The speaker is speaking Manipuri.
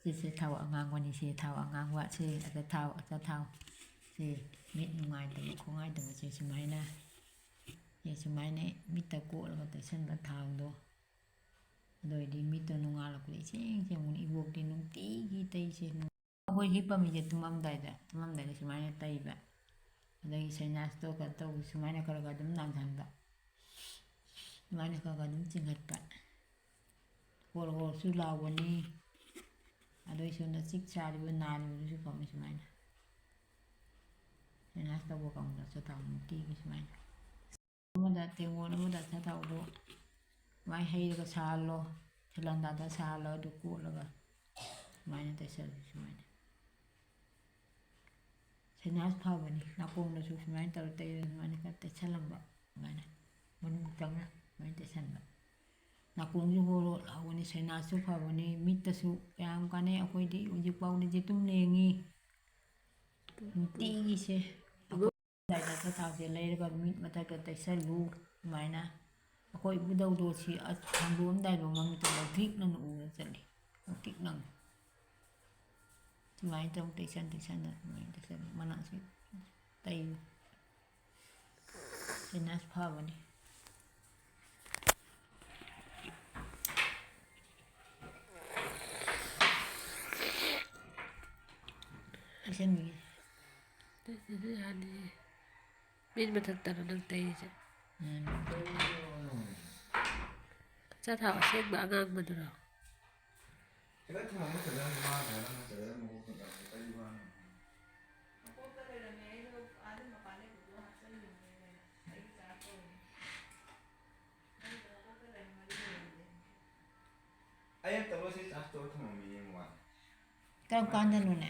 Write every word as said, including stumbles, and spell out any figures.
ꯁꯤꯁꯦ ꯊꯥꯎ ꯑꯉꯥꯡꯕꯅꯤ, ꯁꯤ ꯊꯥꯎ ꯑꯉꯥꯡꯕ, ꯁꯤ ꯑꯆꯥꯊꯥꯎ, ꯑꯆꯥꯊꯥꯎ꯫ ꯁꯤ ꯃꯤꯠ ꯅꯨꯡꯉꯥꯏꯇꯕ, ꯈꯣꯡꯉꯥꯏꯇꯕꯁꯦ ꯁꯨꯃꯥꯏꯅ, ꯁꯤ ꯁꯨꯃꯥꯏꯅ ꯃꯤꯠꯇ ꯀꯣꯠꯂꯒ ꯇꯩꯁꯟꯕ ꯊꯥꯎꯗꯣ꯫ ꯑꯗꯨ ꯑꯣꯏꯔꯗꯤ ꯃꯤꯠꯇꯣ ꯅꯣꯡꯉꯥꯜꯂꯛꯄꯗ ꯏꯁꯦꯡ ꯁꯦꯡꯕꯅꯤ꯫ ꯏꯕꯣꯛꯇꯤ ꯅꯨꯡꯇꯤꯒꯤ ꯇꯩꯁꯦ꯫ ꯑꯩꯈꯣꯏ ꯍꯤꯞꯄꯝꯃꯤꯁꯦ ꯇꯨꯝꯃꯝꯗꯥꯏꯗ, ꯇꯨꯝꯃꯝꯗꯥꯏꯗ ꯁꯨꯃꯥꯏꯅ ꯇꯩꯕ꯫ ꯑꯗꯒꯤ ꯁꯥꯏꯅꯥꯁꯇꯣ ꯀꯩꯅꯣ ꯇꯧꯕ, ꯁꯨꯃꯥꯏꯅ ꯈꯔ ꯈꯔ ꯑꯗꯨꯝ ꯅꯥꯟꯊꯍꯟꯕ꯫ ꯁꯨꯃꯥꯏꯅ ꯈꯔ ꯈꯔ ꯑꯗꯨꯝ ꯆꯤꯡꯍꯠꯄ꯫ ꯍꯣꯔ ꯍꯣꯔꯁꯨ ꯂꯥꯎꯕꯅꯤ꯫ ꯑꯗꯨꯏꯁꯨ ꯅꯆꯤꯛ ꯆꯥꯔꯤꯕ ꯅꯥꯔꯤꯕꯗꯨꯁꯨ ꯐꯕꯅꯤ ꯁꯨꯃꯥꯏꯅ꯫ ꯁꯥꯏꯅꯥꯁ ꯇꯧꯕ ꯀꯥꯡꯕꯨꯗ ꯑꯆꯥꯊꯥꯎ ꯅꯨꯡꯇꯤꯒꯤ ꯁꯨꯃꯥꯏꯅ꯫ ꯑꯃꯗ, ꯇꯦꯡꯀꯣꯠ ꯑꯃꯗ ꯑꯆꯥꯊꯥꯎꯗꯣ ꯁꯨꯃꯥꯏꯅ ꯍꯩꯔꯒ ꯁꯥꯍꯜꯂꯣ꯫ ꯁꯤꯂꯟꯗꯥꯗ ꯁꯥꯍꯜꯂꯣ, ꯑꯗꯨ ꯀꯣꯠꯂꯒ ꯁꯨꯃꯥꯏꯅ ꯇꯩꯁꯜꯂꯣ ꯁꯨꯃꯥꯏꯅ꯫ ꯁꯥꯏꯅꯥꯁ ꯐꯕꯅꯤ꯫ ꯅꯥꯀꯣꯡꯗꯁꯨ ꯁꯨꯃꯥꯏꯅ ꯇꯧꯔ ꯇꯩꯔꯒ ꯁꯨꯃꯥꯏꯅ ꯈꯔ ꯇꯩꯁꯜꯂꯝꯕ꯫ ꯁꯨꯃꯥꯏꯅ ꯃꯅꯨꯡ ꯆꯪꯅ ꯁꯨꯃꯥꯏꯅ ꯇꯩꯁꯟꯕ꯫ ꯅꯥꯀꯣꯡꯁꯨ ꯍꯣ ꯍꯣ ꯂꯥꯎꯕꯅꯤ, ꯁꯥꯏꯅꯥꯁꯁꯨ ꯐꯕꯅꯤ, ꯃꯤꯠꯇꯁꯨ ꯌꯥꯝ ꯀꯥꯟꯅꯩ꯫ ꯑꯩꯈꯣꯏꯗꯤ ꯍꯧꯖꯤꯛ ꯐꯥꯎꯗ ꯌꯦꯇꯨꯝ ꯂꯦꯡꯉꯤ꯫ ꯅꯨꯡꯇꯤꯒꯤꯁꯦ ꯑꯩꯈꯣꯏ ꯑꯆꯥꯊꯥꯎꯁꯦ ꯂꯩꯔꯒ ꯃꯤꯠ ꯃꯊꯛꯇ ꯇꯩꯁꯜꯂꯨ꯫ ꯁꯨꯃꯥꯏꯅ ꯑꯩꯈꯣꯏ ꯏꯕꯨꯙꯧꯗꯣ ꯁꯤ ꯑꯁ ꯍꯪꯗꯣꯛꯑꯝꯗꯥꯏꯗꯣ ꯃꯃꯤꯠꯇꯣ ꯂꯪꯇ꯭ꯔꯤꯛ ꯂꯪꯅ ꯎꯔ ꯆꯠꯂꯤ꯫ ꯂꯪꯇ꯭ꯔꯤꯛ ꯂꯪꯅ꯫ ꯁꯨꯃꯥꯏꯅ ꯇꯧ ꯇꯩꯁꯟ ꯇꯩꯁꯟꯗ ꯁꯨꯃꯥꯏꯅ ꯇꯩꯁꯟ ꯃꯅꯥꯛꯁꯤ ꯇꯩ꯫ ꯁꯥꯏꯅꯥꯁ ꯐꯕꯅꯤ꯫ ꯇꯩꯁꯟꯕꯤꯒꯦ꯫ ꯇꯩꯁꯟꯕꯤꯒꯦ꯫ ꯃꯤꯠ ꯃꯊꯛꯇꯔꯣ ꯅꯪ ꯇꯩꯔꯤꯁꯦ? ꯎꯝ꯫ ꯑꯆꯥꯊꯥꯎ ꯑꯁꯦꯡꯕ ꯑꯉꯥꯡꯕꯗꯨꯔꯣ? ꯈꯤꯇꯪ ꯊꯝꯃꯝꯃꯨ, ꯐꯖꯅ ꯃꯥꯡꯈ꯭ꯔꯦ, ꯅꯪꯅ ꯐꯖꯅ ꯃꯀꯣꯛꯇ ꯇꯧꯔꯒ ꯇꯩꯕ ꯋꯥꯅꯤ꯫ ꯃꯀꯣꯛꯇ ꯂꯩꯔꯝꯃꯦ, ꯑꯩꯅ ꯑꯥꯗ ꯃꯄꯥꯟ ꯂꯩꯕꯗꯣ ꯍꯥꯞꯆꯜꯂꯤꯅꯦ, ꯑꯩꯒꯤ ꯆꯥꯔꯖ ꯇꯧꯔꯤꯅꯦ꯫ ꯑꯩꯒꯤ ꯃꯀꯣꯛꯇ ꯂꯩꯔꯝꯃꯗꯤ ꯂꯩꯔꯝꯗꯦ꯫ ꯑꯩꯅ ꯇꯧꯔ ꯁꯤ ꯆꯥꯔꯖ ꯇꯧꯔ ꯊꯝꯃꯝꯃꯤꯅꯦ ꯃꯃꯥꯡ꯫ ꯀꯔꯝ ꯀꯥꯟꯗꯅꯣꯅꯦ?